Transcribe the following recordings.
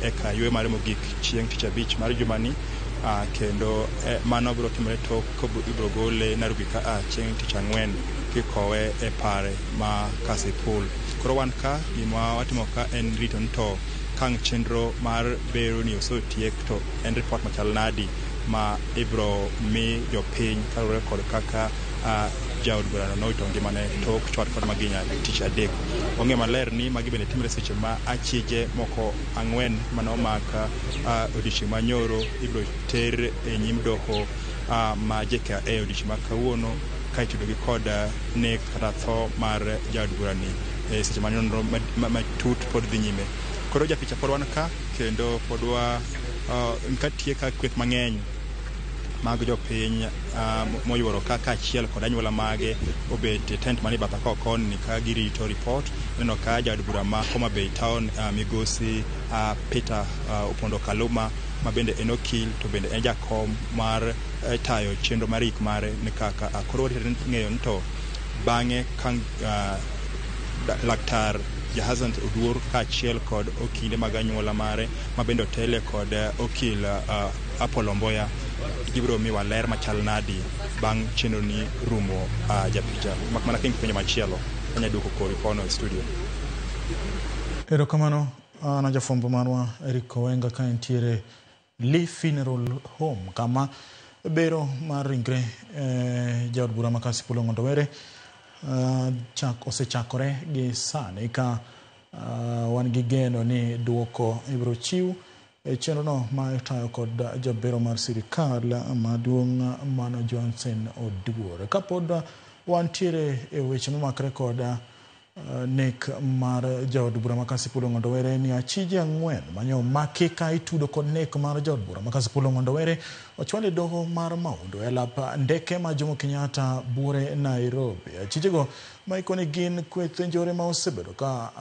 e kar yweyo mare mogik chieng' tich abich mar jumani. Kendo mano biro timore tok ibiro gole Nairobi ka a chieng' tich ang'wen kikowe e pare ma Kasipul. Koro wan ka gima watimo ka en rito ni to kang' chenro mar bero ni osetiek to en report machal nadi ma ibiro mi jopiny kaluwore kod kaka jaod burano nowito ngimane tok chwat kod magina tich adek. Wang'eyo maler ni magi bende timore seche ma achije moko 4 mane omak odiochieng' manyoro ibiro ter e nyim doho ma JKIA odiochieng' ma kawuono ka itudogi kod nek kata tho mar jaod burani e seche ma nonro matut pod dhi nyime. Koro japicha pod wan ka kendo pod wa katie ka kweth mang'eny mag jopiny moyuoro ka kaachiel kod anyuola mage obet e tent manie batha ko koni ka girito report. Ineno ka jaod bura ma Homa Bay Town migosi Peter Opondo Kaluma ma bende en okil to bende en jakom mar tayo chenro mar ik mare ni kaka. Koro warito ng'eyo ni to bang'e ka laktar Jahazant Oduor kaachiel kod okinde mag anyuola mare ma bende otele kod okil Apollo Mboya gibiro miwa ler machal nadi bang' chenro ni rumo. Japicha mak mana ka penjo machielo anya duoko kori kono e studio. Erokamano an jafwambo marwa Eric Owenga ka entiere Lee Funeral Home kama bero mar ringre jaod bura ma Kasipul Ong'ondo Were osechakore gi sani ka wan gi geno ni duoko ibiro chiw e chenro no ma itayo kod jabero mar sirikal maduong' mano Johnson Oduor. Kapod wantiere e weche momakre kod nek mar jaod bura ma Kasipul Ong'ondo Were ni achije 4 mane omaki ka itudo kod nek mar jaod bura ma Kasipul Ong'ondo Were ochwal e doho mar Maundu e lap ndeke ma Jomo Kenyatta buore Nairobi. Achijego ma ikoni gin kweth njore ma osebedo ka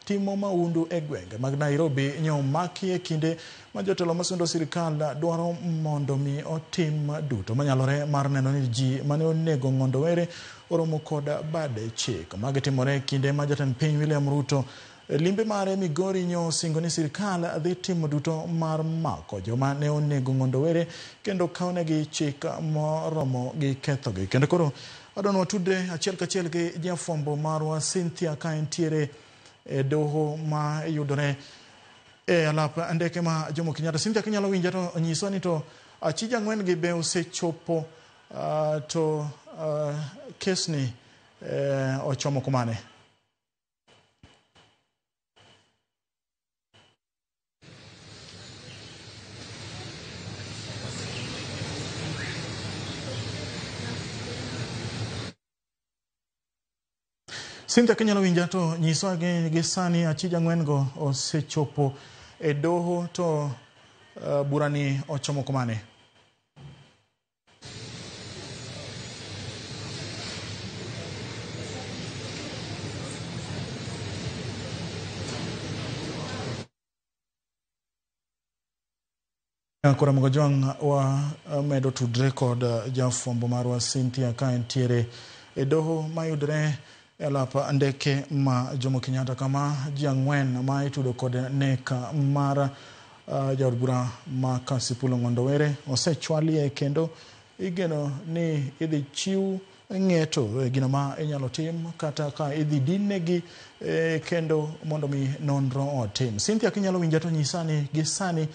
timo maundu e gwenge mag Nairobi nyo omaki e kinde ma jotelo masundo sirikal dwaro mondo mi otim duto manyalore mar neno ni ji mane onego Ong'ondo Were oromo kod bade chik. Magi timore e kinde ma jatend piny William Ruto limbe mare Migori nyo osingo ni sirikal dhi timo duto mar mako joma ne onego Ong'ondo Were kendo kawnegi chik moromo gi kethogi. Kendo koro adwaro ni watudre achiel kachiel gi jafwambo marwa Cynthia ka entiere e doho ma yudore e alap ndeke ma Jomo Kenyatta. Cynthia, kinyalo winja to nyiswa ni to achije 4 gi be osechopo to kesni ochomo kumane? Cynthia, kinyalo winja to nyiswa gi sani achije 4 go osechopo e doho to burani ochomo kumane? Koro Mgojwang' wa medo tudre kod jafwambo marwa Cynthia ka entiere e doho mayudore e alap ndeke ma Jomo Kenyatta kama ji 4 ma itudo kod nek mar jaod bura ma Kasipul Ong'ondo Were osechwalie kendo igeno ni idhi chiw ng'eto e gino ma inyalo tim kata ka idhi dinnegi kendo mondo mi nonro otim. Cynthia, kinyalo winja to nyisa ni gi sani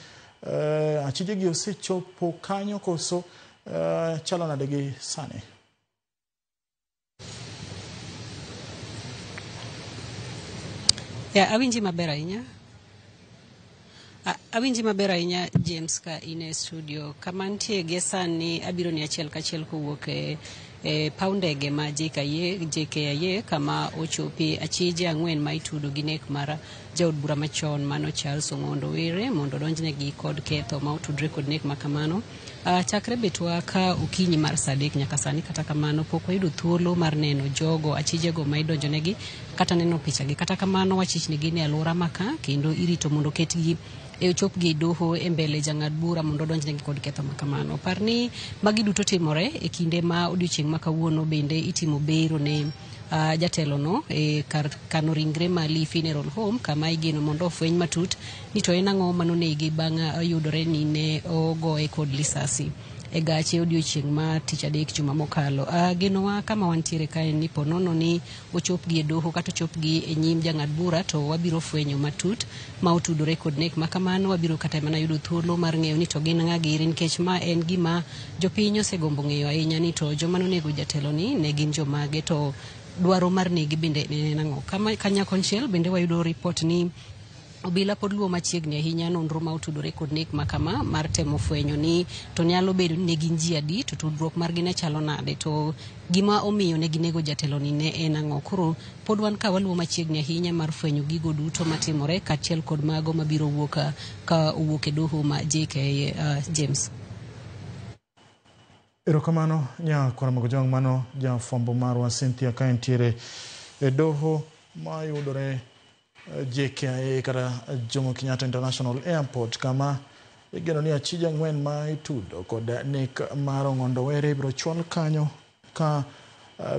achije gi osechopo kanyo koso chalo nade gi sani? Ya, awinji maber ahinya. Awinji maber ahinya James ka in e studio. Kama nitie gi sani abiro ni achiel kachiel kowuok e paw ndege ma JKIA kama ochopi achije 4 ma itudo gi nek mar jaod bura machon mano Charles Ong'ondo Were mondo odonjnegi kod ketho ma otudre kod nek ma kamano. Chakre betwa ka okinyi mar saa 3 nyaka sani, kata kamano pok wayudo thuolo mar neno jogo achijego ma idonjonegi kata neno pichagi. Kata kamano wachichnigi ni alwora maka kendo irito mondo oketgi e ochopgi e doho e mbele jang'ad bura mondo odonjnegi kod ketho ma kamano. Par ni magi duto timore e kinde ma odiochieng' ma kawuono bende itimo bero ne Jatelono e kar kano ringre ma Lee Funeral Home, kama igeno mondo ofweny matut ni to en ang'o manonege bang' yudore ni ne ogoye kod lisasi e gache odiochieng' ma tich adek juma mokalo. Genowa kama wantiere kae ni ponono ni ochopgi e doho kata ochopgi e nyim jang'ad bura, to wabiro fwenyo matut ma otudore kod nek ma kamano. Wabiro kata mana yudo thuolo mar ng'eyo ni to gin ng'a giri, nikech ma en gima jopiny osegombo ng'eyo ahinya ni to joma nonego jatelo ni ne gin jomage, to dwaro mar negi bende ne en ang'o. Kama kanya konchiel bende wayudo ripot ni obila pod luwo machiegni ahinya nonro ma otudore kod nek ma kama, mar temo fwenyo ni to nyalo bedo ni ne gin ji adi, to tudruok margi ne chalo nade, to gima omiyo ne ginego jatelo ni ne en ang'o. Koro pod wan ka waluwo machiegni ahinya mar fwenyo gigo duto matimore kaachiel kod mago mabiro wuok ka owuok e doho ma JKIA. James. Erokamano nyakwara Mogojwang', mano jafwambo marwa Cynthia ka entiere e doho mayudore JKIA kata Jomo Kenyatta International Airport, kama igeno ni achije 4 ma itudo kod nek mar Ong'ondo Were ibiro chwal kanyo, ka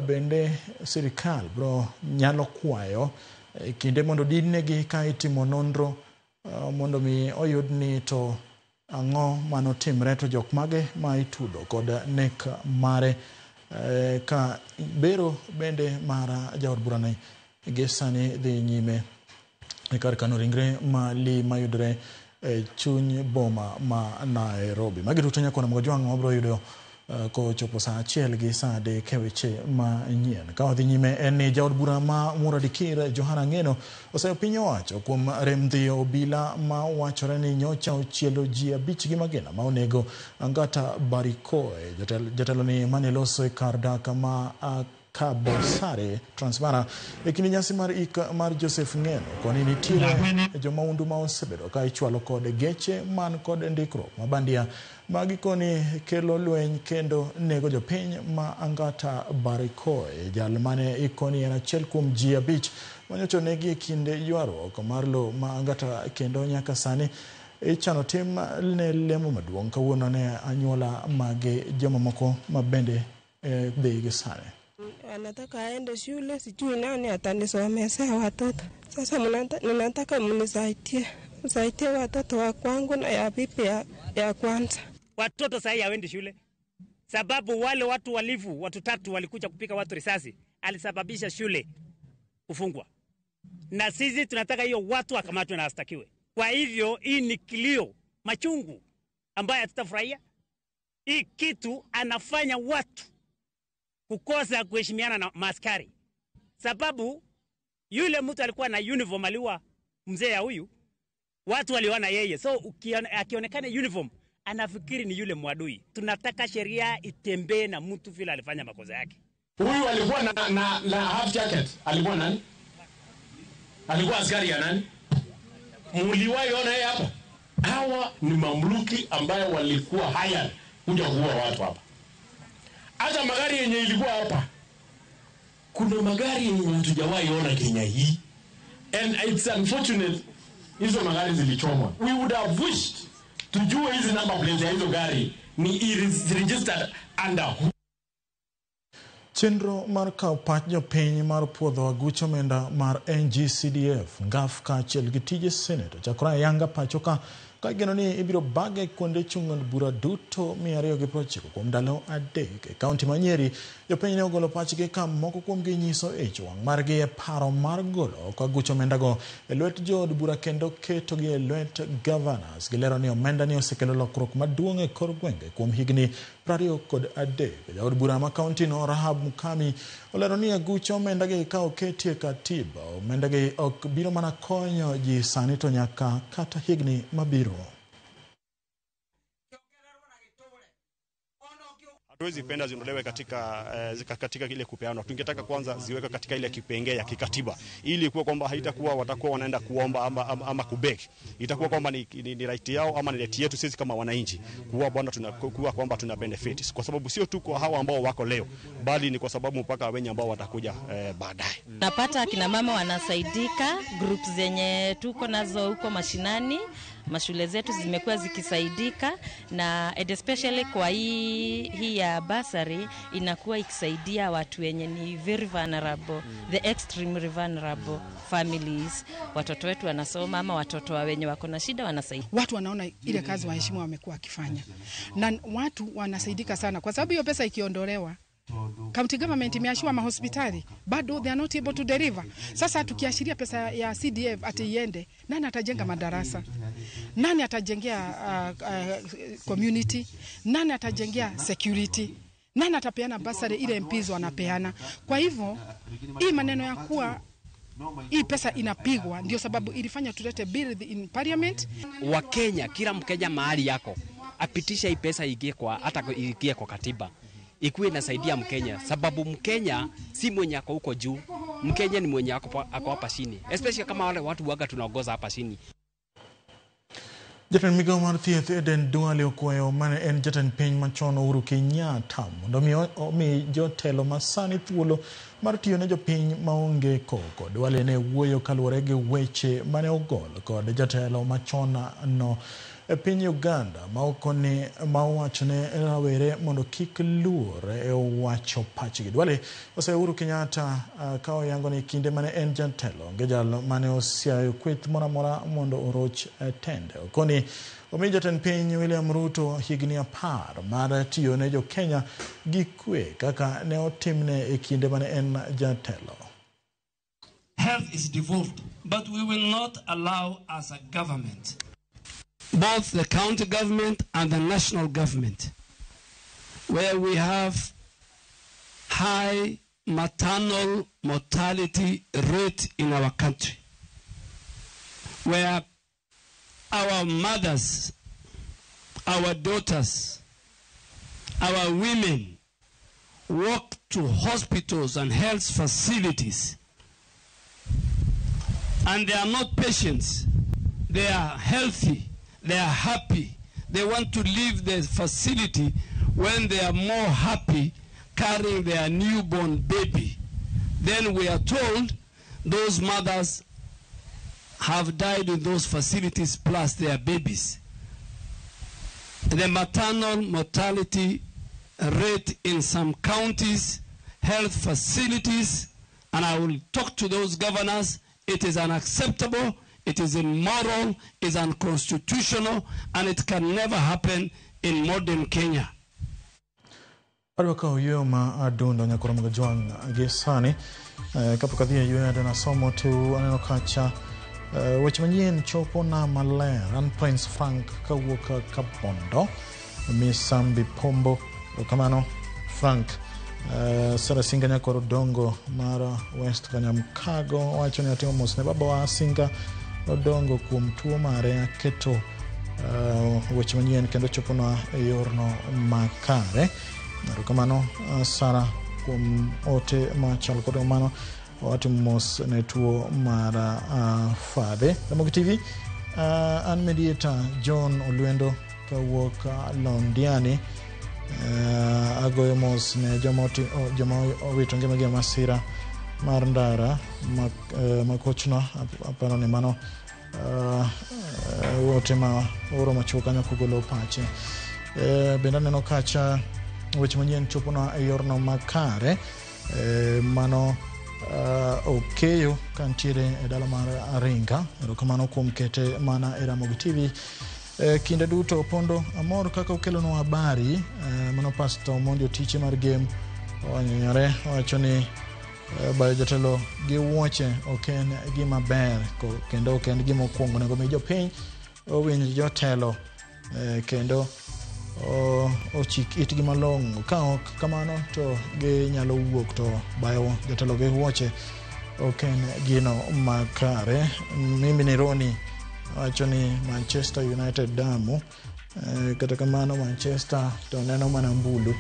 bende sirikal biro nyalo kwayo kinde mondo dinnegi ka itimo nonro mondo mi oyud ni to ang'o manotimre, to jok mage ma itudo kod nek mare, ka bero bende mar jaod burani gi sani dhi nyime e kar kano ringre ma Lee mayudore e chuny boma ma Nairobi. Magi duto nyakwara Mogojwang' wabiro yudo kochopo saa 1 gi saa 3 e weche manyien. Ka wadhi nyime en ni jaod bura ma Mura Dikir Johana Ng'eno oseyo piny owacho kuom rem dhiyo obila ma wachore ni nyocha ochielo ji 5 gi magina ma onego Angata Barikoe. Jatelo ni mane loso e kar dak ma Kabosare Transmara e kinde nyasi mar ik mar Joseph Ng'eno. Koni nitiere jomaundu ma osebedo ka ichwalo kod geche man kod ndikruok mabandia ma gikoni kelo lweny kendo nego jopiny ma Angata Barikoe. Jal mane ikoni en achiel kuom ji 5 manyocha onegi e kinde ywaruok mar lowo ma Angata, kendo nyaka sani ichano tim ne lemo maduong' kawuono ne anyuola mage jomamoko ma bende dhi gi sani. Anataka aende shule, sijui nani atanisomesea watoto. Sasa ninataka mnisaidie, msaidie watoto wa kwangu na ya bibi ya kwanza. Watoto sasa hawaendi shule sababu wale watu walivu, watu 3 walikuja kupika watu risasi, alisababisha shule kufungwa. Na sisi tunataka hiyo watu wakamatwe na wastakiwe. Kwa hivyo hii ni kilio machungu ambayo hatutafurahia. Hii kitu anafanya watu kukosa kuheshimiana na maskari, sababu yule mtu alikuwa na uniform, aliwa mzee ya huyu, watu waliona yeye, so akionekana uniform anafikiri ni yule mwadui. Tunataka sheria itembee na mtu vile alifanya makosa yake. Huyu alikuwa na half jacket, alikuwa nani? Alikuwa askari ya nani? Mliwahi ona yeye hapa? Hawa ni mamluki ambaye walikuwa hired kuja kuua watu hapa. Hata magari yenye ilikuwa hapa, kuna magari yenye hatujawahi ona Kenya hii. And it's unfortunate hizo magari zilichomwa. We would have wished tujue hizi number plates ya hizo gari ni registered under who. Chenro mar kawo pach jopiny mar puodho aguch omenda mar NGCDF NGAF kaachiel gi tije Senate ochakore ayanga pacho ka igeno ni ibiro bage kuonde chung' od bura duto 290 kuom ndalo 3. E kaunti ma Nyeri, jopiny ne ogolo pachgi ka moko kuomgi nyiso ich wang' margi e paro mar golo oko aguch omendago e lwet jood bura kendo ketogi e lwet governors. Gilero ni omenda ni osekelo lokruok maduong' e kor gwenge kuom higni 23. Jaod bura ma kaunti no Rahab Mukami olero ni aguch omendagi ka oketi e katiba, omendagi ok biro mana konyo ji sani to nyaka kata higni mabiro. Hatuwezi penda ziondolewe katika ile kupeanwa. Tungetaka kwanza ziwekwe katika ile kipengee ya kikatiba, ili kuwa kwamba haitakuwa watakuwa wanaenda kuomba ama kubeg. Itakuwa kwamba ni right yao ama ni right yetu sisi kama wananchi kuwa bwana tunakuwa kwamba tuna benefit, kwa sababu sio tu kwa hawa ambao wako leo, bali ni kwa sababu mpaka wenye ambao watakuja baadaye. Napata kina mama wanasaidika, groups zenye tuko nazo huko mashinani. Mashule zetu zimekuwa zikisaidika na and especially kwa hii ya bursary inakuwa ikisaidia watu wenye ni very vulnerable, the extremely vulnerable families. Watoto wetu wanasoma ama watoto wa wenye wako na shida wanasaidia. Watu wanaona ile kazi waheshimiwa wamekuwa wakifanya na watu wanasaidika sana, kwa sababu hiyo pesa ikiondolewa, county government imeashiwa mahospitali bado they are not able to deliver. Sasa tukiashiria pesa ya CDF ati iende, nani atajenga madarasa? Nani atajengea community? Nani atajengea security? Nani atapeana bursary ile MPs wanapeana? Kwa hivyo hii maneno ya kuwa hii pesa inapigwa ndio sababu ilifanya tulete bill in parliament. Wakenya, kila Mkenya mahali yako apitisha hii pesa ingie kwa, hata ingie kwa katiba ikuwe inasaidia Mkenya, sababu Mkenya si mwenye ako huko juu, Mkenya ni mwenye ako hapa chini, especially kama wale watu waga tunaongoza hapa chini. Jatend migao mar thieth Eden Duale okwayo mane en jatend piny machon Uhuru Kenyatta mondo omi jotelo masani thuolo mar tiyo ne jopiny maonge koko. Duale ne wuoyo kaluwore gi weche mane ogol kod jatelo machon no e piny Uganda ma owacho ne rawere mondo kik luor e wacho pachgi. Duale oseyo Uhuru Kenyatta ka oyango ni kinde mane en jatelo onge jal mane osiayo kweth moro amora mondo oroch tende. Okoni omi jatend piny William Ruto higni 10 mar tiyo ne jo-Kenya gi kwe kaka ne otimne e kinde mane en jatelo. Health is devolved, but we will not allow as a government, both the county government and the national government, where we have high maternal mortality rate in our country, where our mothers, our daughters, our women walk to hospitals and health facilities, and they are not patients, they are healthy, they are happy. They want to leave the facility when they are more happy carrying their newborn baby. Then we are told those mothers have died in those facilities plus their babies. The maternal mortality rate in some counties, health facilities, and I will talk to those governors, it is unacceptable. It is immoral, it is unconstitutional, and it can never happen in modern Kenya. Adwa kawo yueyo ma adundo nyakoro mag jwang' gi sani. Kapok adhi e yueyo adwa nasomo to aneno kacha weche manyien chopo na maler. An Prince Frank kawuok Kabondo, Misambi Pombo. Erokamano Frank. Sara Singa nyakoro Odongo mar West Kanyamkago wacho ni atimo mos ne babawa Singa Odongo kuom tuo mare aketo weche manyien kendo chopona e yorno makare. Erokamano Sara kuom ote machalo kod mano. Watimo mos ne tuo mar fadhe. Ramogi TV, an mediator John Olwendo kawuok Londiani. Agoyo mos ne joma owito ngimagi e masira mar ndara makochno. Aparo ni mano ote ma oro machuok kanyo kogolo pache. Bende aneno kacha weche manyien chopona e yorno makare. Mano okeyo kantiere e dala mar Aringa. Erokamano kuom kete mana e Ramogi TV. Kinde duto Opondo amor kaka okelonwa habari. Mano Pastor Omondi Otiche mar Game onyonyore owacho ni bayo jatelo gi wuoche ok en gima ber kendo ok en gima okwongo. Onego mi jopiny owinj jotelo kendo ochik itgi malong'o. Ka ok kamano to ginyalo wuok to bayo jatelo gi wuoche ok en gino makare. Mimi ni Roni wacho ni Manchester United damu. Kata kamano Manchester to neno mana mbulu,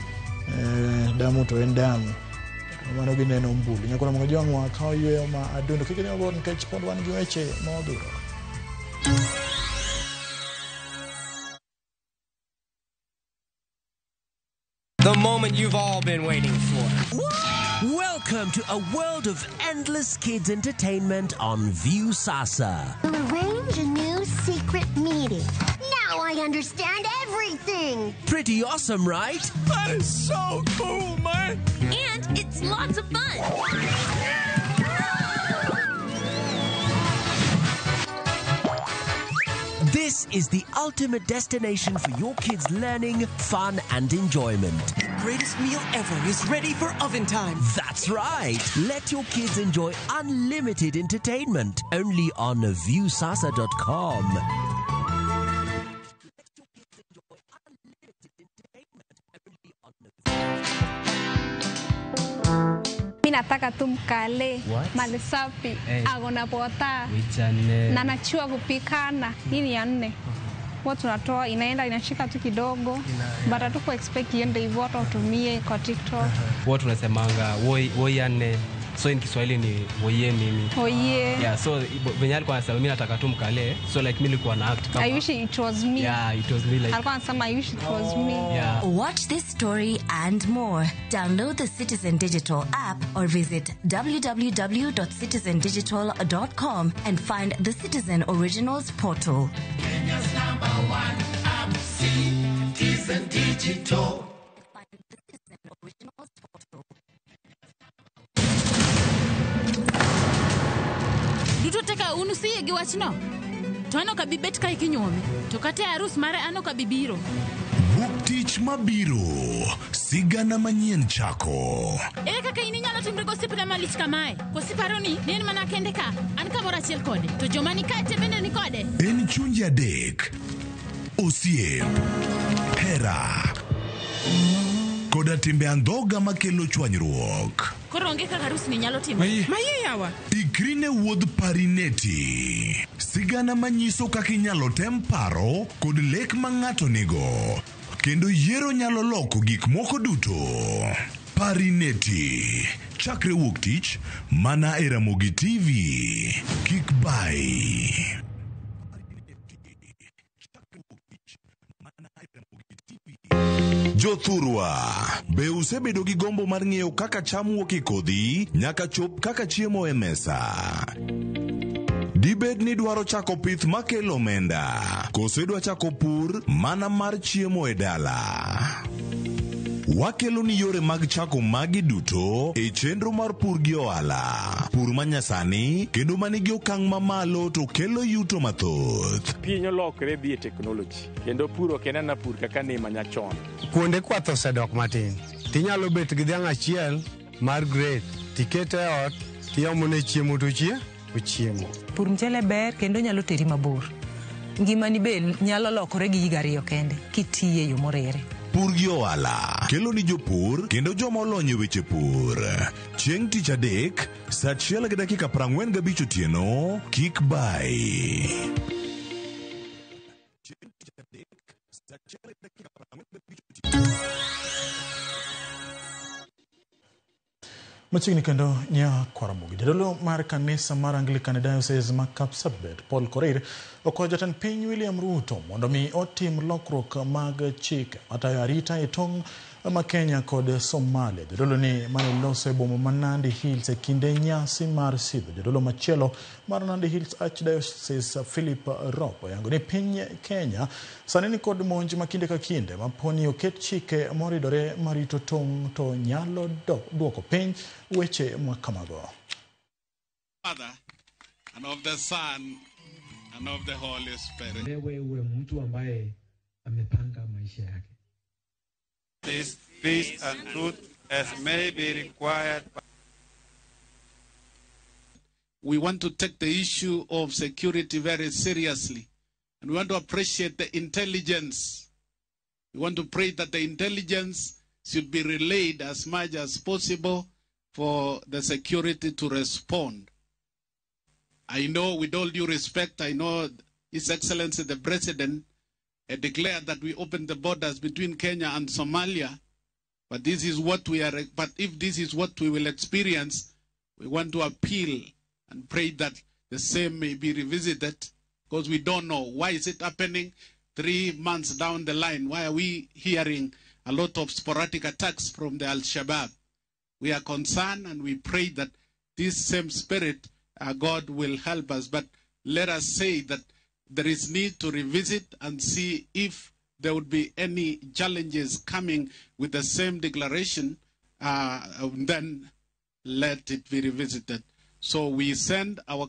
damu to en damu, mano gineno mbulu. Nyakoro mga jwang'wa kawo yueyo ma adundo kik idhi mabor nikech pod wan gi weche ma odhuro. The moment you've all been waiting for. Welcome to a world of endless kids entertainment on Viusasa. We'll arrange a new secret meeting. Now I understand everything. Pretty awesome, right? That is so cool, man. And it's lots of fun. This is the ultimate destination for your kids' learning, fun, and enjoyment. The greatest meal ever is ready for oven time. That's right. Let your kids enjoy unlimited entertainment only on Viusasa.com. Mi nataka tu mkale mali safi Hey. ako na pota Wichane. na anajua kupikana. Hii ni ya nne huwa tunatoa inaenda inashika tu kidogo, but hatuku expect iende hivyo, hata utumie kwa TikTok. Huwa tunasemanga woi woi ane. So in Kiswahili ni woye mimi. Oye. Yeah, so venye alikuwa anasema mimi nataka tu mkale. So like mimi nilikuwa na act kama I wish it was me. Yeah, it was me like Alikuwa anasema I wish it was me. Yeah. Watch this story and more. Download the Citizen Digital app or visit www.citizendigital.com and find the Citizen Originals portal. Kenya's number one app, Citizen Digital. Duto teka un usiyie gi wachno? To an ok abi bet kae kinyuome, to kata e arus mare an ok abi biro. Wuok tich mabiro, sigana manyien chako. Ere kaka in inyalo timri gosiepna malich kamae? Koso iparo ni en mana kende ka, an kamoro achiel kode, to joma ni kae te bende ni kode? En chunje adek, osiep, hera, koda timbe andhoga makelo chwanyruok. Koro onge kaka arus ni nyalo timore. Maye yawa. Ikri ne wuodh Parineti. Sigana manyiso kaka inyalo tem paro kod lek ma ng'ato nigo. Kendo yiero nyalo loko gik moko duto. Parineti. Chakre wuok tich, mana e Ramogi TV. Kik bai. Jothurwa, be usebedo gi gombo mar ng'eyo kaka cham wuok e kodhi nyaka chop kaka chiemo e mesa? Dibed ni idwaro chako pith makelo omenda, koso idwa chako pur mana mar chiemo e dala? Wakelo ni yore mag chako magi duto e chenro mar pur gi ohala. Pur manyasani kendo manigi okang' mamalo to kelo yuto mathoth. Piny olokre dhi e teknoloji kendo pur ok en ana pur kaka ne manyachon. Kuonde kwath osedok matin. Tinyalo bet gi dhiang' achiel mar grade, tikete e ot, tiomone chiemo to ochiemo. Pur mchele ber kendo nyalo teri mabor. Ngimani be nyalo lokore gi higa ariyo kende kitiye e yo moriere. Pur gi ohala kelo ni jopur kendo joma olony e weche pur. Chieng' tich adek, saa 1:45 otieno, kik bai. Machiegni kendo Nyakwaramogi. Jadolo mar kanisa mar Anglican Diocese ma Kapsabet, Paul Korir, okwayo jatend piny William Ruto mondo mi otim lokruok mag chike matayo arita e tong' ma Kenya kod Somalia. Jadolo ni mane loso e boma ma Nandi Hills e kinde nyasi mar sidho. Jadolo machielo mar Nandi Hills Archdiocese Philip Rop oyango ni piny Kenya sani ni kod monj ma kinde ka kinde maponi oket chike moridore marito tong' to nyalo duoko piny weche ma kamago. Father, and of the Son, and of the Holy Spirit. Wewe uwe mtu ambaye amepanga maisha yake. This peace and truth as may be required. We want to take the issue of security very seriously, and we want to appreciate the intelligence. We want to pray that the intelligence should be relayed as much as possible for the security to respond. I know, with all due respect, I know His Excellency the President had declared that we opened the borders between Kenya and Somalia, but this is what we are. But if this is what we will experience, we want to appeal and pray that the same may be revisited, because we don't know why is it happening 3 months down the line. Why are we hearing a lot of sporadic attacks from the Al-Shabaab? We are concerned and we pray that this same spirit, God will help us. But let us say that there is need to revisit and see if there would be any challenges coming with the same declaration, then let it be revisited. So we send our...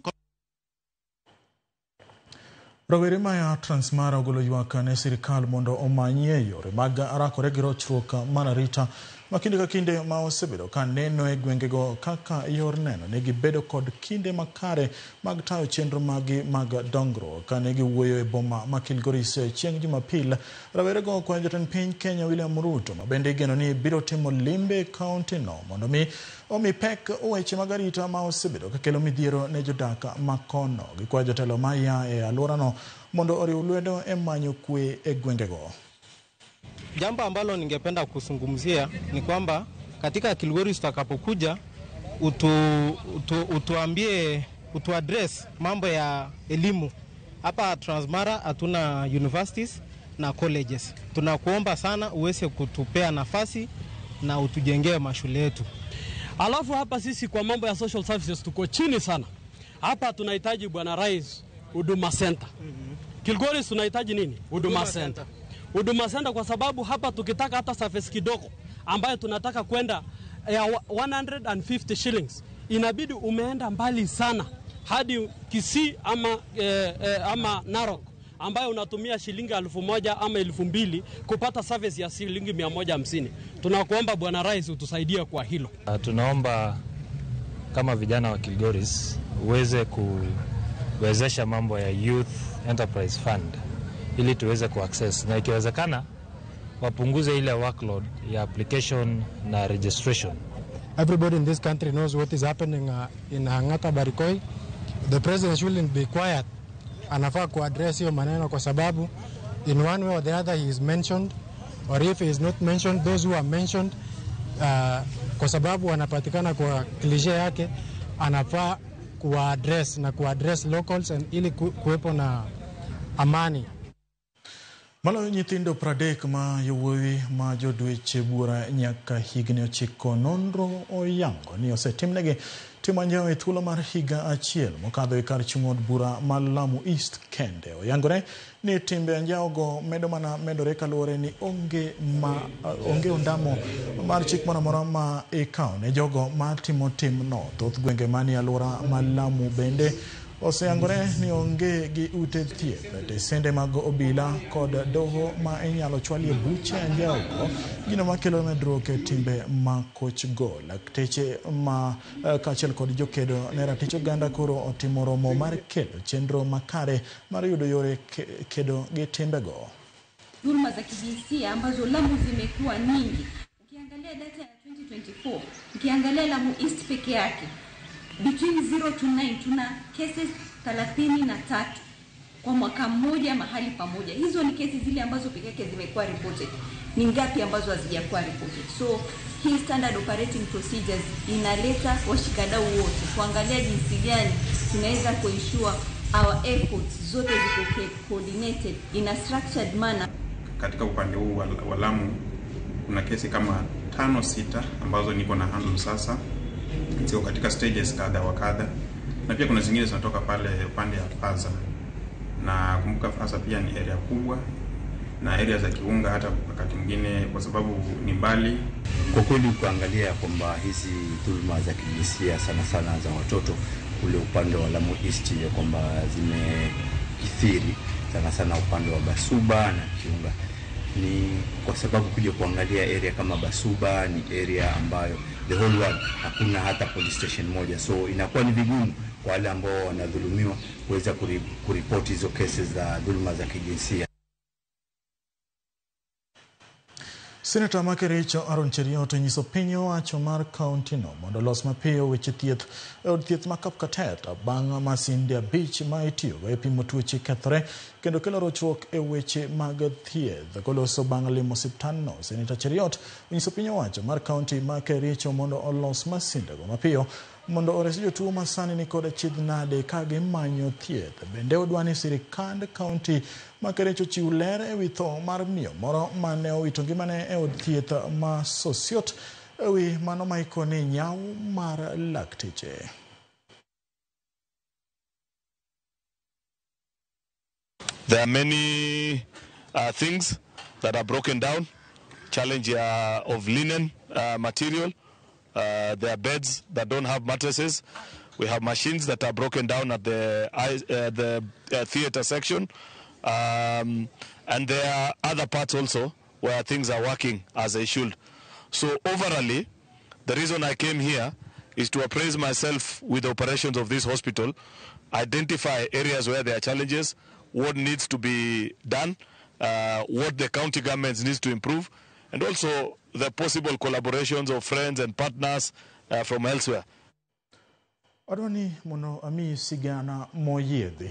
Rowere maya Transmara ogolo ywak ne sirikal mondo omanyie yore mag rakore gi rochruok mar arita ma kinde ka kinde ma osebedo ka neno e gwengego kaka yor neno ne gibedo kod kinde makare mag tayo chenro magi mag dongruok. Kane giwuoyo e boma ma Kilgoris chieng' Jumapil, rawerego okwayo jatend piny Kenya William Ruto ma bende igeno ni biro timo limbe e kaunti no mondo mi omi pek weche mag arita ma osebedo ka kelo midhiero ne jodak ma kono. Gikwayo jotelo ma ya e alworano mondo oriw lwedo e manyo kwe e gwengego. Jambo ambalo ningependa kuzungumzia ni kwamba katika Kilgoris tutakapokuja utuambie utuaddress mambo ya elimu. Hapa Transmara hatuna universities na colleges. Tunakuomba sana uweze kutupea nafasi na utujengee mashule yetu. Alafu hapa sisi kwa mambo ya social services tuko chini sana. Hapa tunahitaji Bwana Rais Huduma Center. Kilgoris tunahitaji nini? Huduma Center. Huduma Center kwa sababu hapa tukitaka hata service kidogo ambayo tunataka kwenda ya 150 shillings inabidi umeenda mbali sana hadi Kisii ama Narok ambayo unatumia shilingi 1000 ama 2000 kupata service ya shilingi 150. Tunakuomba Bwana Rais utusaidie kwa hilo. Tunaomba kama vijana wa Kilgoris uweze kuwezesha mambo ya Youth Enterprise Fund ili tuweze kuaccess, na ikiwezekana wapunguze ile workload ya application na registration. Everybody in this country knows what is happening in Hangata Barikoi. The president shouldn't be quiet. Anafaa kuaddress hiyo maneno kwa sababu in one way or the other he is mentioned, or if he is not mentioned, those who are mentioned kwa sababu wanapatikana kwa cliche yake, anafaa kuaddress na kuaddress locals and ili kuwepo na amani. Maloyo nyithindo 30 ma yowuowi ma jodweche buora nyaka higni 9 nonro oyango ni osetimnegi tim anjawo e thuolo mar higa achiel mokadho e kar chung' od bura ma Lamu East kende. Oyangore ni timbe anjawogo medo mana medore kaluwore ni onge ondamo mar chik moro amora ma ikawo ne jogo matimo timno. Thoth gwenge manie alwora ma Lamu bende oseyangore ni onge gi ute thieth, tesende mag obila kod doho ma inyalo chwalie buche anjawogo, gino makelo medruok e timbe ma kochgo. Lakteche ma kaachiel kod jokedo ne ratich oganda koro otimo romo mar kelo chenro makare mar yudo yore kedo gi timbego. Dhuluma za kijinsia ambazo Lamu zimekuwa nyingi. Ukiangalia data ya 2024, ukiangalia Lamu East peke yake between 0 to 9 tuna cases 33 kwa mwaka mmoja mahali pamoja. Hizo ni kesi zile ambazo peke yake zimekuwa reported. Ni ngapi ambazo hazijakuwa reported? So hii standard operating procedures inaleta washikadau wote kuangalia jinsi gani tunaweza kuensure our efforts zote ziko coordinated in a structured manner. Katika upande huu wa Lamu kuna kesi kama 5-6 ambazo niko na handle sasa, ziko katika stages kadha wa kadha, na pia kuna zingine zinatoka pale upande ya Faza. Na kumbuka Faza pia ni area kubwa na area za Kiunga hata wakati mwingine kwa sababu ni mbali. Kwa kweli kuangalia kwamba hizi dhuluma za kijinsia sana sana za watoto kule upande wa Lamu East ya kwamba zimekithiri sana sana upande wa Basuba na Kiunga, ni kwa sababu kuja kuangalia area kama Basuba ni area ambayo the whole world hakuna hata police station moja, so inakuwa ni vigumu kwa wale ambao wanadhulumiwa kuweza kuripoti hizo cases za dhuluma za kijinsia. Senator ma Kericho Aaron Cheruiyot onyiso piny owacho mar kaunti no mondo olos mapiyo weche thieth e od thieth ma Kapkatet bang' masinde 5 ma itiyogo e pimo tuoche kethore kendo kelo rochruok e weche mag thieth. Koloso bang' limo osiptandno, Senator Cheruiyot onyiso piny owacho mar kaunti ma Kericho mondo olos masindego mapiyo mondo ores jotuo ma sani nikod achiedh nade ka gimanyo thieth. Bende odwa ni sirikand kaunti ma Kericho chiw ler ewi tho mar miyo moro mane owito ngimane e od thieth ma Sosiot Ewi mano maiko ni nyawo mar lakteche. There are many things that are broken down. Challenge of linen material. There are beds that don't have mattresses. We have machines that are broken down at the theater section. And there are other parts also where things are working as they should. So overall, the reason I came here is to appraise myself with the operations of this hospital, identify areas where there are challenges, what needs to be done, what the county governments needs to improve, and also the possible collaborations of friends and partners from elsewhere. Adwani mondo ami sigana moyiedhi.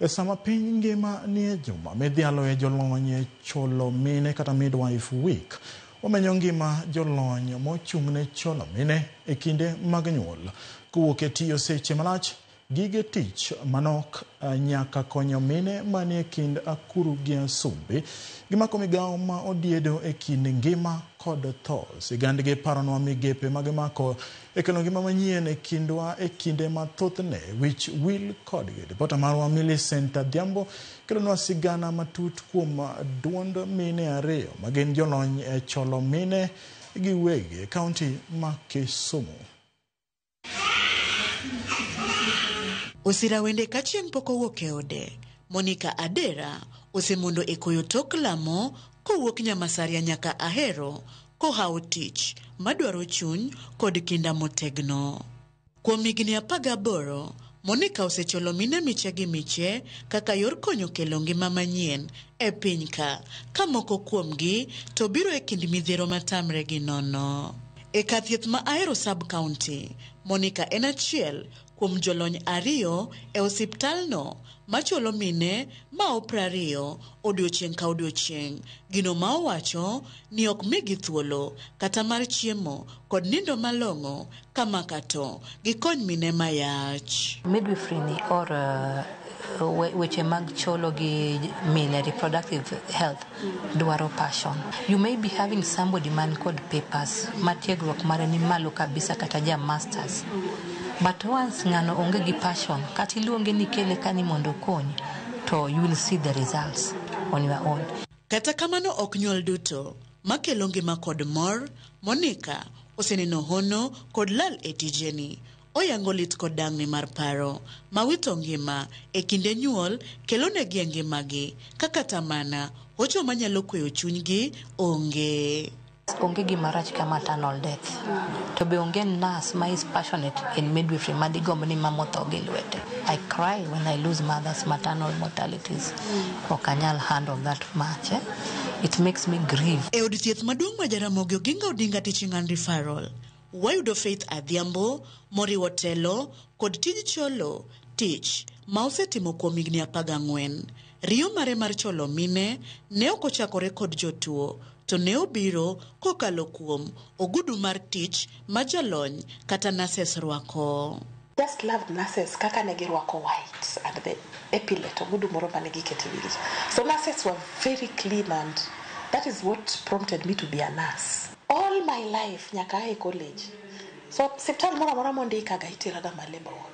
E sama piny ngima nie juma midhialo e jolony e cholo mine kata midwife week. Omenyo ngima jolony mochung' ne cholo mine e kinde mag nyuol. Kowuok e tiyo seche malach, gige tich manok nyaka konyo mine manie kind akuru gi asumbi. Gimako migawo ma odiedo e kind ngima kod tho. Sigandgi paronwa migepe magimako e kelo ngima manyien e kindwa e kinde mathothne wich wil kodgi. Ripota marwa Millicent Adhiambo kelonwa sigana matut kuom duond mine ariyo magin jolony e cholo mine gi wegi e kaunti ma Kisumu. Osira wende ka chieng' pok owuok e ode, Monica Adera osemondo e koyo tok lamo kowuok Nyamasaria nyaka Ahero kohawo tich madwaro chuny kod kinda motegno. Kuom higni 18, Monica osecholo mine miche gi miche kaka yor konyo kelo ngima manyien e piny ka, ka moko kuomgi to biro e kind midhiero matamre gi nono. E kar thieth ma Ahero sub-county, Monica en achiel kuom jolony ariyo e osiptalno macholo mine ma 20 odiochieng' ka odiochieng', gino ma owacho ni ok migi thuolo kata mar chiemo kod nindo malong'o kamaka to gikony mine mayach. Midwifery ni or weche mag cholo gi mine reproductive health dwaro passion. You may be having somebody man kod papers matiegruok mare ni malo kabisa kata ja masters. But once ng'ano onge gi passion, kata iluonge ni kele kani mondo okonyi, to you will see the results on your own. Kata kamano ok nyuol duto makelo ngima kod mor, Monica oseneno hono kod lal e tijeni. Oyango lit kod dang'ni mar paro ma wito ngima e kinde nyuol kelonegi e ngimagi ka kata mana hocho manyalo kweyo chunygi onge. Onge gima rach ka maternal death. To be onge nurse ma is passionate in midwifery ma digomb ni mama otho gi lwete. I cry when I lose mothers maternal mortalities. Ok anyal handle that much. It makes me grieve. E od thieth maduong' ma Jaramogi Oginga Odinga Teaching and Referral, wayudo Faith Adhiambo moriwo telo kod tij cholo tich ma osetimo kuom higni 14. Riyo mare mar cholo mine ne ok ochakore kod jotuo, to ne obiro kokalo kuom ogudu mar tich ma jolony kata nurses rwako. Just loved nurses kaka ne girwako white and the epaulette, ogudu moro mane giketo e wigi. So nurses were very clean and that is what prompted me to be a nurse. All my life nyaka ae college. So osiptal moro amora mondikaga iteraga ma labor ward.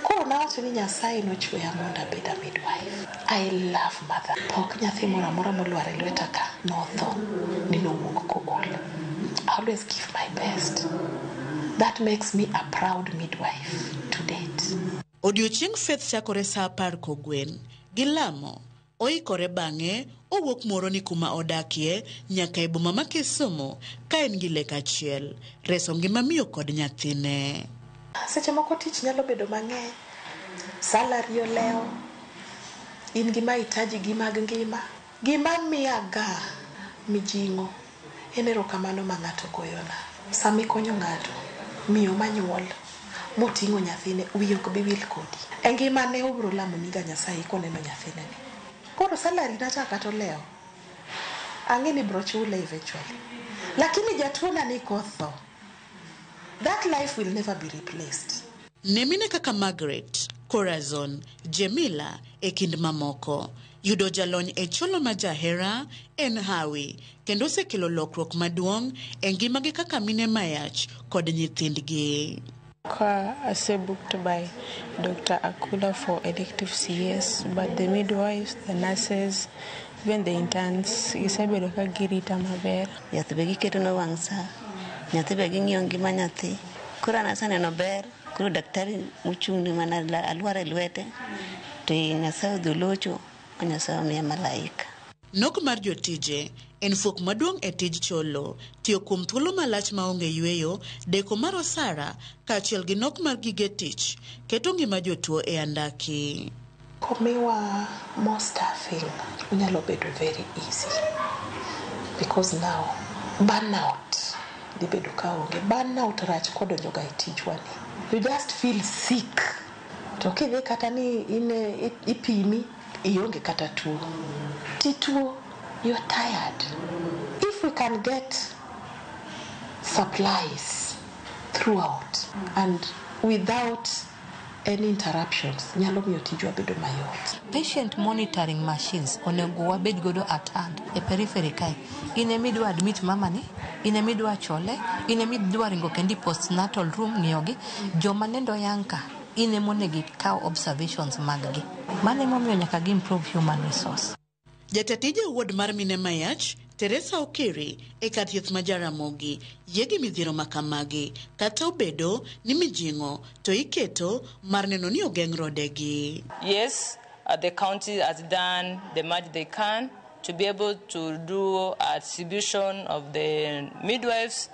Koro nawacho ni Nyasaye nochweya mondo abed a midwife. I love mother. Pok nyathi moro amora molwar e lweta ka notho ni nowuok kool. I always give my best. That makes me a proud midwife to date. Odiochieng' Faith chakore saa 10 kogwen gi lamo. Oikore bang'e owuok moro ni kuma odakie nyaka e boma ma Kisumu ka en gi lek achiel, reso ngima miyo kod nyathine. Seche moko tich nyalo bedo mang'eny, salary olewo, in gi mahitaji gi mag ngima. Gima miya ga mijing'o en erokamano ma ng'ato goyona. Sama ikonyo ng'ato, miyo manyuol moting'o nyathine, wiye ok bi wil kodi. E ngimane obiro lamoniga Nyasaye koneno nyathine ni. Koro salary na cha kata olewo, ang'e ni biro chule eventually. Lakini jatuo na ni kotho, that life will never be replaced. Ne mine kaka Margaret, Corazon, Jemila e kind mamoko. Yudo jalony e cholo ma jahera en hawi kendo osekelo lokruok maduong' e ngimagi kaka mine mayach kod nyithindgi. Ka ase booked by Dr. Akula for elective CS, but the midwives, the nurses, even the interns, gisebedo ka girita maber. Yath be giketona wang' sa, nyathi be ging'iyo ngima nyathi. Koro an aseneno ber, koro daktari mochung' ni mana alwar e lwete, to Nyasaye odhi olocho, Nyasaye omiya malaika. Nok mar jotije en fuok maduong' e tij cholo, tiyo kuom thuolo malach maonge yueyo, deko mar osara kaachiel gi nok mar gige tich keto ngima jotuo e andaki. Komiwa more staffing, onyalo bedo very easy because now burnout dhi bedo ka onge. Burnout rach kodonjo ga e tijwa ni. You just feel sick. To kidhi kata ni in ipimi, ionge kata tuo. Tituo, you're tired. If we can get supplies throughout and without any interruptions, nyalo miyo tijwa bedo mayot. Patient monitoring machines onego wabed godo at hand e periphery kae. In emidwa admit mama ni, in emidwa chole, in emidwa ringo kendi postnatal room ng'iyogi. Joma nendo yang' ka, in emonego ikaw observations mag gi. Mano emomiyo nyaka gi improve human resource. Jata tije ward mar mine mayach, Teresa Okere, e kar thieth ma Jaramogi, yie gi midhiero makamagi, kata obedo ni mijing'o to iketo mar neno ni ogeng' rodegi. Yes, the county has done the much they can to be able to do a distribution of the midwives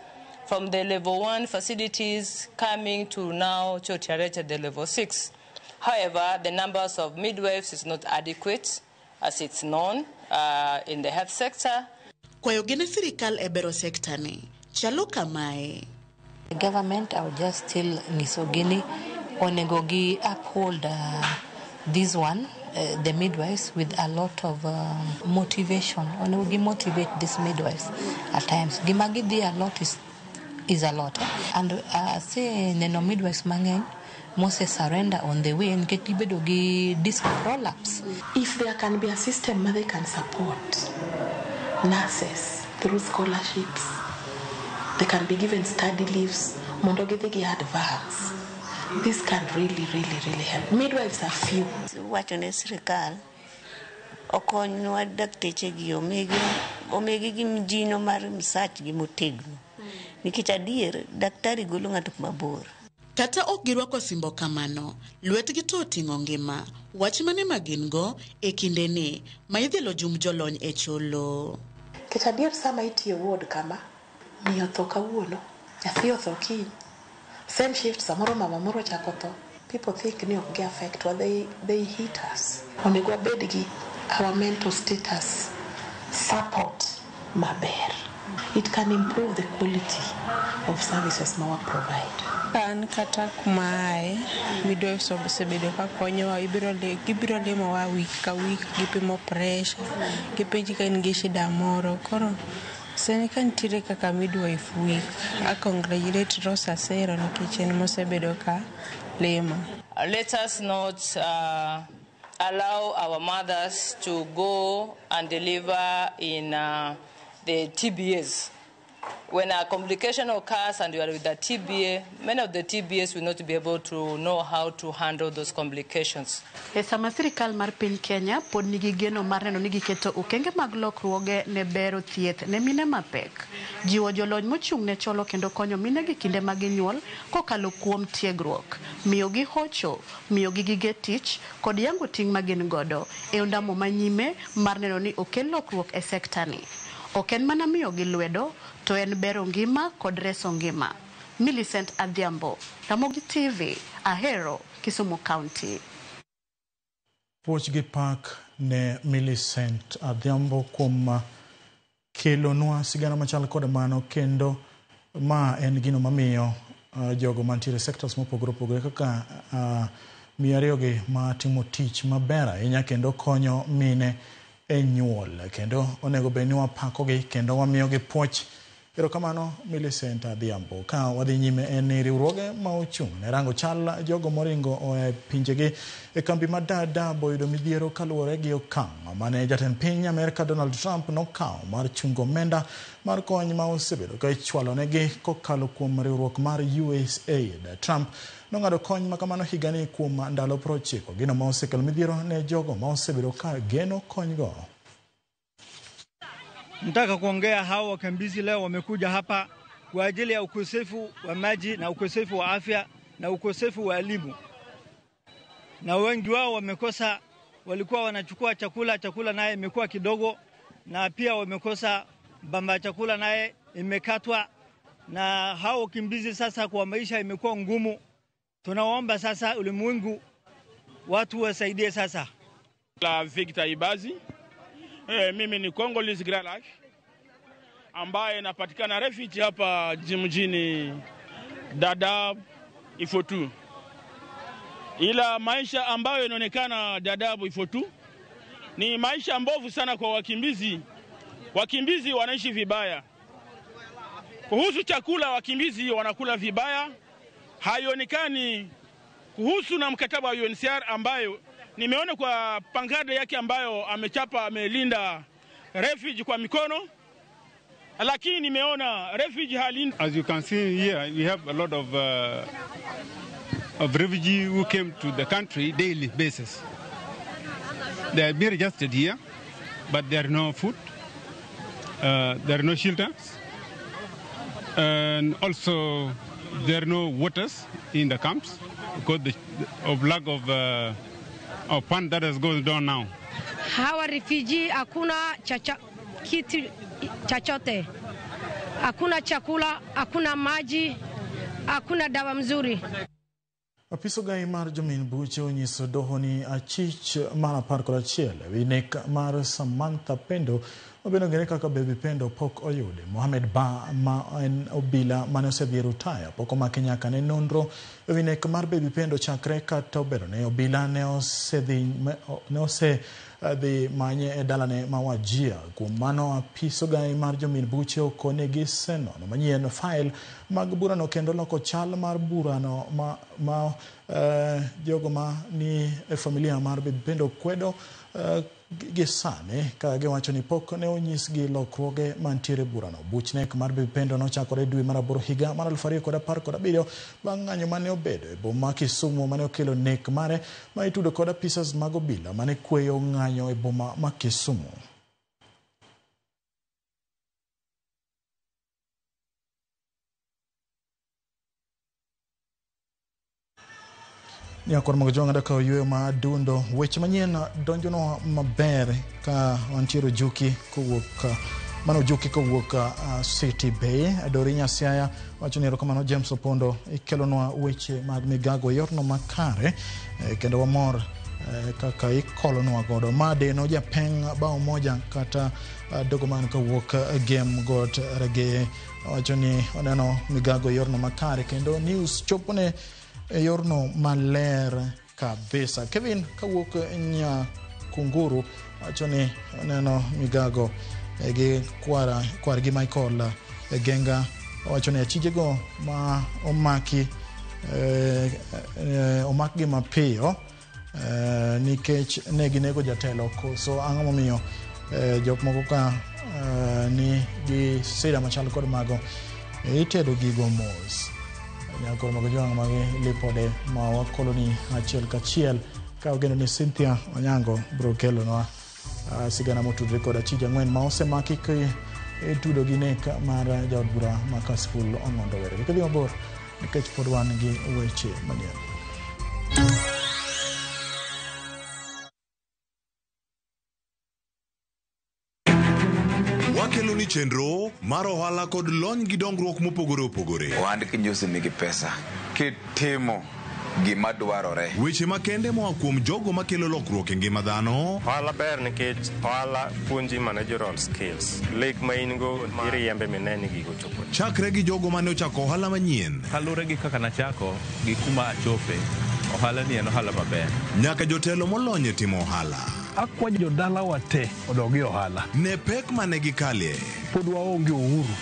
from the level 1 facilities coming to now to at the level 6. However, the numbers of midwives is not adequate as it's known in the health sector. Kwayo gi ne sirikal e bero sekta ni chalo kamae. The government, I would just still nyisogi ni onego gi uphold this one, the midwives, with a lot of motivation. Onego gi motivate these midwives at times. Gima gidhi a lot is a lot. And ase neno midwives mang'eny mose surrender on the way nikech gibedo gi disc prolapse. If there can be a system where they can support nurses through scholarships, they can be given study leaves, mondo gidhi gi advance. This can really, really, really help. Midwives are few. Wacho ne sirikal okonywa dakteche gi omigi gi mijino mar msach gi motegno. Nikech adier, daktari golo ng'ato kuma bor. Kata ok girwako simbo kamano, lwetgi to oting'o ngima. Wach mane ma gin go e kindeni ma idhielo jumb jolony e cholo. Nikech adier sama itiyo ward kama, miyo otho kawuono, nyathi otho kiny. Same shift, samoro mama moro ochako tho. People think ni ok gi affect wa, they hit us. Onego wabed gi our mental status support maber. It can improve the quality of services ma wa provide. An kata kuma ae, midwives osebedo ka konyowa, gibiro limowa week ka week, gipimo pressure, gipenji ka in gi shida moro. Koro sani ka nitiere kaka midwife week, a congratulate Rosa Sero nikech en mosebedo ka lima. Let us not allow our mothers to go and deliver in the TBAs. When a complication occurs and you are with a TBA, many of the TBAs will not be able to know how to handle those complications. E sama sirikal mar piny Kenya pod nigi geno mar neno ni giketo okenge mag lokruoge ne bero thieth ne mine mapek, jiwo jolony mochung' ne cholo kendo konyo mine gi kinde ma ginyuol kokalo kuom tiegruok, miyogi hocho, miyogi gige tich kod yango ting' ma gin godo e ondamo manyime mar neno ni okel lokruok e sekta ni. Ok en mana miyogi lwedo, to en bero ngima kod reso ngima. Millicent Adhiambo, Ramogi TV, Ahero, Kisumu County. Puoch gi pak ne Millicent Adhiambo kuom kelonwa sigana machal kod mano, kendo ma en gino mamiyo jogo mantiere sectors mopogore opogore kaka miyo ariyogi matimo tich maber ahinya kendo konyo mine e nyuol, kendo onego bed ni wapakogi kendo wamiyogi puoch. Erokamano Millicent Adhiambo. Ka wadhi nyime en ni riwruoge ma ochung' ne rango chal jogo moringo oa e pinjegi e kambi ma Dadaab oyudo midhiero kaluwore gi okang' mane jatend piny Amerka Donald Trump nokawo mar chungo omenda mar kony ma osebedo ka ichwalonegi kokalo kuom riwruok mar USAID. Trump nong'ado kony ma kamano higani kuom ndalo 90, gino ma osekelo midhiero ne jogo ma osebedo ka geno konygo. Nataka kuongea hao wakimbizi leo wamekuja hapa kwa ajili ya ukosefu wa maji na ukosefu wa afya na ukosefu wa elimu, na wengi wao wamekosa, walikuwa wanachukua chakula naye imekuwa kidogo, na pia wamekosa bamba chakula naye imekatwa, na hao wakimbizi sasa kwa maisha imekuwa ngumu. Tunaomba sasa ulimwengu watu wasaidie sasa. La Victor Ibazi. Mimi ni Congolese Grand Lac ambaye napatikana refugee hapa mjini Dadaab Ifotu. Ila maisha ambayo inaonekana Dadaab Ifotu ni maisha mbovu sana kwa wakimbizi. Wakimbizi wanaishi vibaya. Kuhusu chakula, wakimbizi wanakula vibaya. Haionekani kuhusu na mkataba wa UNHCR ambayo nimeona kwa pankada yake ambayo amechapa, amelinda refugee kwa mikono, lakini nimeona refugee halindi. As you can see here, we have a lot of refugees who came to the country daily basis. They are being registered here, but there are no food, there are no shelters, and also there are no waters in the camps because of lack of fund that is going down now. Hawa refugee hakuna kitu chochote, hakuna chakula, hakuna maji, hakuna dawa mzuri. Apiso gai mar jomin buche onyiso doho ni achich mar 11 ewi nek mar Samantha Pendo mabende ong'ere kaka Baby Pendo pok oyude. Mohamed Ba ma en obila mane osedhi e rutaya pok omaki nyaka ne nonro ewi nek mar Baby Pendo chakre kata obedo ni obila ne osedhi manye e dalane ma Wajir. Kuom mano apiso gai mar jomin buche okone gisenono manyien fail mag burano kendo loko chal mar burano ma jogo ma ni e familia mar Baby Pendo kwedo gi sani ka giwacho ni pok ne onyisgi lokruoge mantiere burano. Buch nek mar Baby Pendo nochakore dwe mar 8 higa mar 2017 bang' ng'anyo mane obedo e boma Kisumu mane okelo nek mare ma itudo kod apisas mag obila mane kweyo ng'anyo e boma ma Kisumu. Nyakor mag jwang'ada ka oyueyo ma dundo weche manyien donjonwa maber ka wantiere Ojuki kowuok mano Ojuki kowuok City Bay. Dori Nyasiaya wacho ni erokamano James Opondo ikelonwa weche mag migago e yorno makare kendo wamor kaka ikolonwa godo. Madeno japeng bao moja kata dogo man kowuok Gem Got Reggae wacho ni oneno migago e yorno makare kendo news chopone e yorno maler kabisa. Kevin kawuok Nyakunguru wacho ni oneno migago gi kwargi Michael Genga wacho ni achijego ma omaki omakgi mapiyo nikech ne ginego jatelo. Koso ang'o momiyo jok moko ka ni gi sida machal kod mago itedo gigo mos. Nyakor mag jwang' magi lipode ma wakoloni achiel kachiel ka ogeno ni Cynthia Onyango biro kelonwa sigana motudore kod achije 4 ma osemaki itudo gi nek mar jaod bura ma Kasipul Ong'ondo Were. Kik idhi mabor nikech pod wan gi weche manyien. Wakelo ni chenro mar ohala kod lony gi dongruok mopogore opogore. Ohand kinjusi nigi pesa kitimo gima dwarore. Weche makende moa kuom jogo makelo lokruok e ngima dhano. Ohala ber nikech ohala puonji managerial skills. Lek ma in go iriembe mine ni gigo chopo. Chakre gi jogo mane ochako ohala manyien. Kaluwore gi kaka nachako gi kuma achope, ohala ni en ohala maber. Nyaka jotelo molony e timo ohala. Akwa jodalawa te odog e ohala. Ne pek mane gikalie. Pod waonge uhuru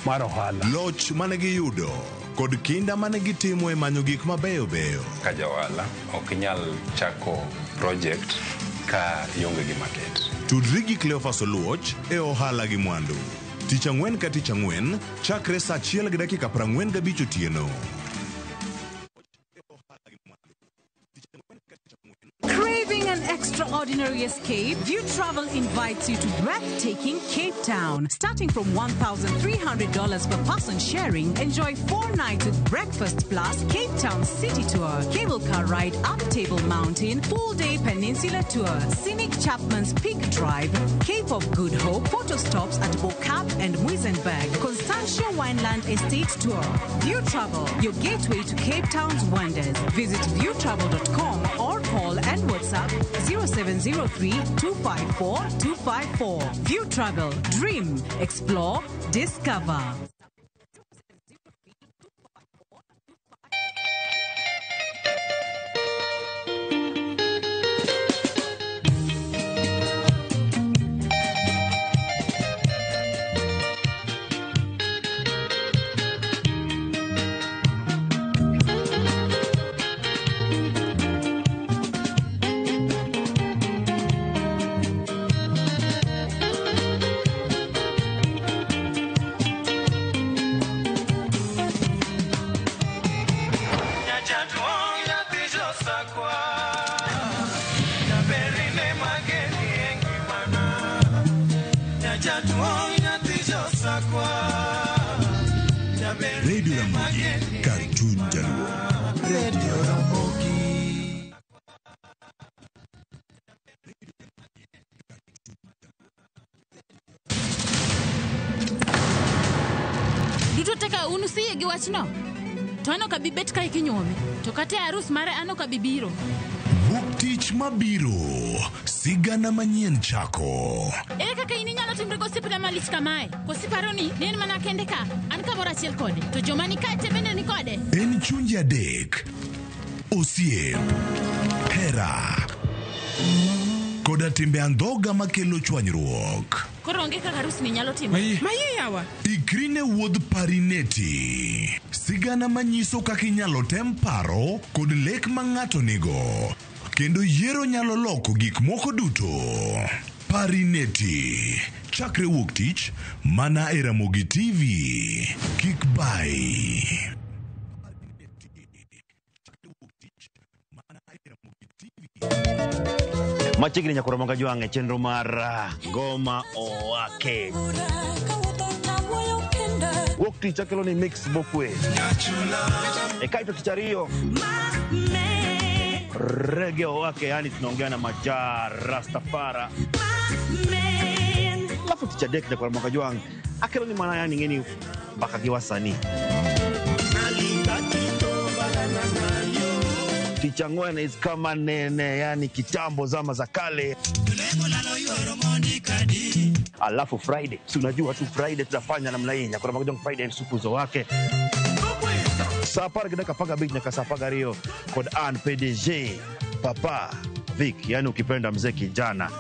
mar ohala. Loch mane giyudo kod kinda mane gitimo e manyo gik mabeyo beyo. Ka ja ohala ok inyal chako project ka ionge gi market. Tudri gi Cleophas Oluoch e ohala gi mwandu. Tich ang'wen ka tich ang'wen chakre saa 1:45 otieno. Craving an extraordinary escape? View Travel invites you to breathtaking Cape Town. Starting from $1,300 per person sharing, enjoy 4 nights with breakfast plus Cape Town City Tour, cable car ride up Table Mountain, full-day peninsula tour, scenic Chapman's Peak Drive, Cape of Good Hope, photo stops at Bo-Kaap and Muizenberg, Constantia Wineland Estate Tour. View Travel, your gateway to Cape Town's wonders. Visit viewtravel.com or call and WhatsApp 0703 254 254. View Travel, dream, explore, discover. Radio Ramogi, kar chuny Jaluo. Radio Ramogi. Duto te ka un usiyie gi wachno? To an ok abi bet kae kinyuome, to kata e arus mare an ok abi biro. Wuok tich mabiro, sigana manyien chako. Ere kaka in inyalo timri gosiepna malich kamae? Koso iparo ni ne en mana kende ka, an kamoro achiel kode, to joma ni kae te bende ni kode? En chunje adek, osiep, hera, koda timbe andhoga makelo chwanyruok. Koro onge kaka arus ni nyalo timore. Maye yawa. Ikri ne wuodh Parineti. Sigana manyiso kaka inyalo tem paro kod lek ma ng'ato nigo. Kendo yiero nyalo loko gik moko duto. Parineti. Chakre wuok tich, mana e Ramogi TV. Kik bai. Machiegni nyakoro moga jwang' e chenro mar Ngoma Owake. Wuok tich akelo ni mix mokwe. E kaito tich ariyo Reggae Owake, yani tunaongea na Majaa Rastafara. Alafu tich adek nyakoro moga jwang' akelo ni mana yani ng'eni mbaka gi wasanii. Tich ang'wen is kama nene, yani kitambo zama za kale. Alafu Friday, si unajua tu Friday tunafanya namna hii, nyakoro moga jwang' Friday supuzo wake. Saa 10:15 nyaka saa 12 kod an PDG Papa Vic, yani ukipenda mzee kijana.